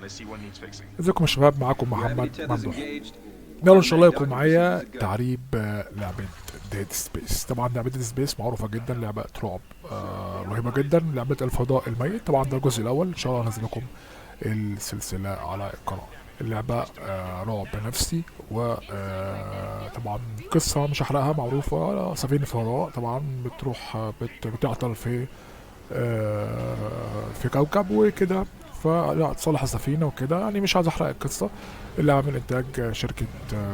Let's see what needs fixing. ازيكم يا شباب، معاكم Gravity محمد tethers ممدوح. engaged. يلا ان شاء الله يكون Automatic معايا docking is a go. تعريب لعبة Dead Space. طبعا لعبة Dead Space معروفة جدا، لعبة رعب رهيبة جدا، لعبة الفضاء الميت. طبعا ده الجزء الاول، ان شاء الله هنزل لكم السلسلة على القناة. اللعبة رعب نفسي، وطبعا قصة مش هحرقها، معروفة. سفينة فضاء طبعا بتروح بتعطل في كوكب وكده، فلا تصلح السفينة وكده، يعني مش عايز احرق القصة. اللعبة من انتاج شركة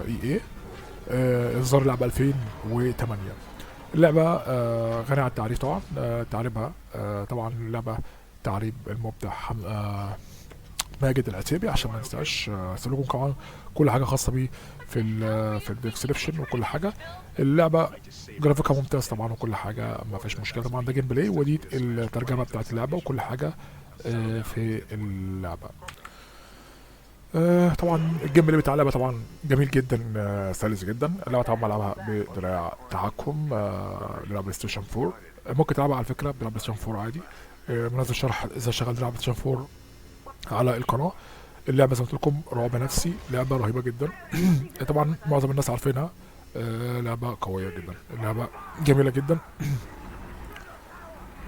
EA، اصدار اللعبة 2008. اللعبة غنية عن التعريف طبعا، تعريبها طبعا اللعبة تعريب المبدع ماجد العتيبي، عشان ما ننساش. هسيب لكم طبعا كل حاجة خاصة بيه في ال description وكل حاجة. اللعبة جرافيكها ممتاز طبعا وكل حاجة ما فيش مشكلة. طبعا ده gameplay ودي الترجمة بتاعت اللعبة وكل حاجة في اللعبة. طبعا ال gameplay بتاع اللعبة طبعا جميل جدا، سلس جدا. اللعبة طبعا بلعبها بدراع تحكم، دراع PlayStation 4. ممكن تلعبها على فكرة بدراع PlayStation 4 عادي. منزل شرح ازاي شغال دراع PlayStation 4 على القناة. اللعبة زي ما قلت لكم رعب نفسي، لعبه رهيبة جدا. طبعا معظم الناس عارفينها، لعبه قوية جدا، لعبه جميلة جدا.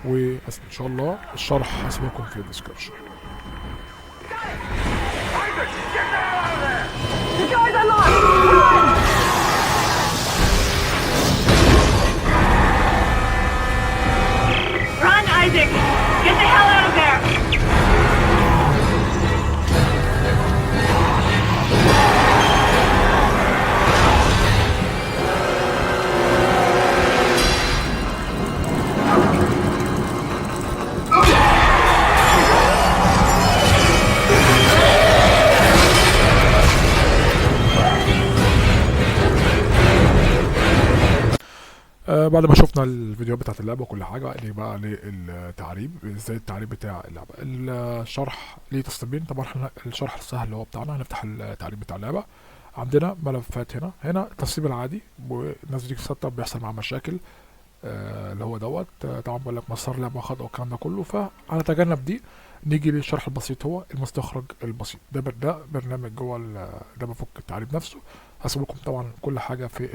وان شاء الله الشرح هسيبه لكم في ال description. The door's unlocked! Run! Run, Isaac! Get the hell out of there! بعد ما شفنا الفيديو بتاعت اللعبة وكل حاجة، نيجي بقى للتعريب، ازاي التعريب بتاع اللعبة. الشرح ليه تسطيبين طبعا، احنا الشرح السهل اللي هو بتاعنا هنفتح التعريب بتاع اللعبة. عندنا ملفات هنا، هنا التسطيب العادي، والناس بتيجي تسطب بيحصل معاها مشاكل، اللي هو دوت. طبعا بقول لك مسار لعبة خطأ والكلام ده كله، فهنتجنب دي. نيجي للشرح البسيط، هو المستخرج البسيط ده، ده برنامج جوه ده بفك التعريب نفسه. هسيب لكم طبعا كل حاجة في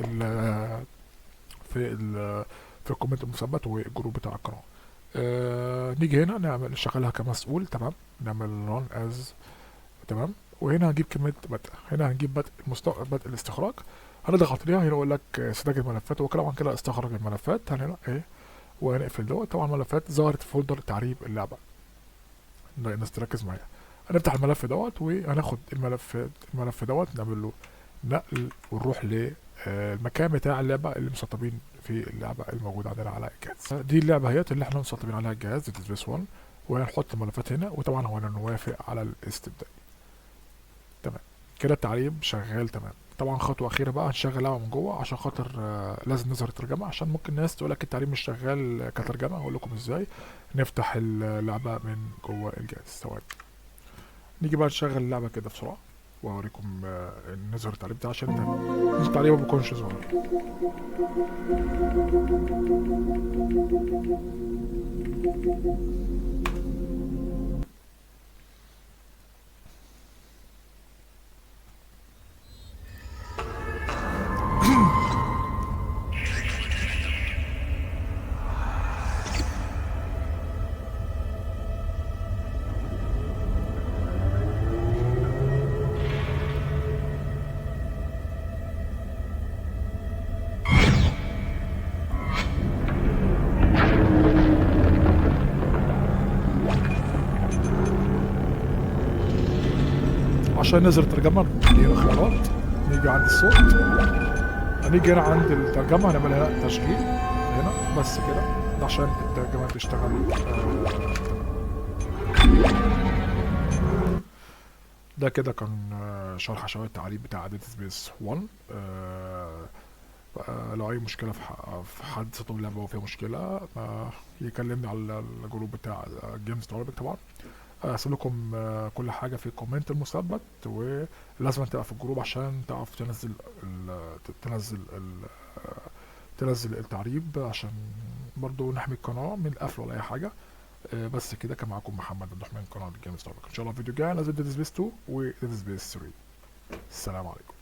ال comment المثبت وال group بتاع القناة. نيجي هنا نعمل نشغلها كمسؤول، تمام، نعمل run as، تمام. وهنا هنجيب كلمة بدء، هنا هنجيب بدء بدء الاستخراج، هنضغط عليها، هنا يقول لك استخراج الملفات، هو طبعا كده استخرج الملفات. هنا ايه، وهنقفل دوت. طبعا الملفات ظهرت في folder تعريب اللعبة، الناس تركز معايا. هنفتح الملف دوت وهناخد الملف دوت نعمل له نقل ونروح ل المكان بتاع اللعبة اللي مسطبين في اللعبة الموجودة عندنا على الجهاز. دي اللعبة اهيت اللي احنا مسطبين عليها الجهاز، Dead Space 1، وهنحط الملفات هنا، وطبعا هو نوافق على الاستبدال. تمام كده التعريب شغال تمام. طبعا خطوة أخيرة بقى، هنشغل اللعبة من جوه عشان خاطر لازم نظهر الترجمة، عشان ممكن ناس تقول لك التعريب مش شغال كترجمة. هقول لكم ازاي نفتح اللعبة من جوه الجهاز. ثواني، نيجي بقى نشغل اللعبة كده بسرعة واوريكم، نظهر التعريب ده عشان التعريب ما بيكونش ظاهر. عشان نظهر الترجمة نيجي خيارات، نيجي عند الصوت، هنيجي هنا عند الترجمة هنعملها تشغيل هنا بس كده، ده عشان الترجمة تشتغل. ده كده كان شرح شوية التعريب بتاع Dead Space 1. لو أي مشكلة في حد سطب اللعبة وفيها مشكلة، يكلمني على ال group بتاع Games Arabic. طبعا هسيب لكم كل حاجة في ال comment المثبت، ولازم تبقى في ال group عشان تعرف تنزل التعريب، عشان برضو نحمي القناة من القفل ولا أي حاجة. بس كده، كان معاكم محمد عبد الرحمن، قناة Games. ان شاء الله الفيديو الجاي نزل Dead Space 2 و Dead Space 3. السلام عليكم.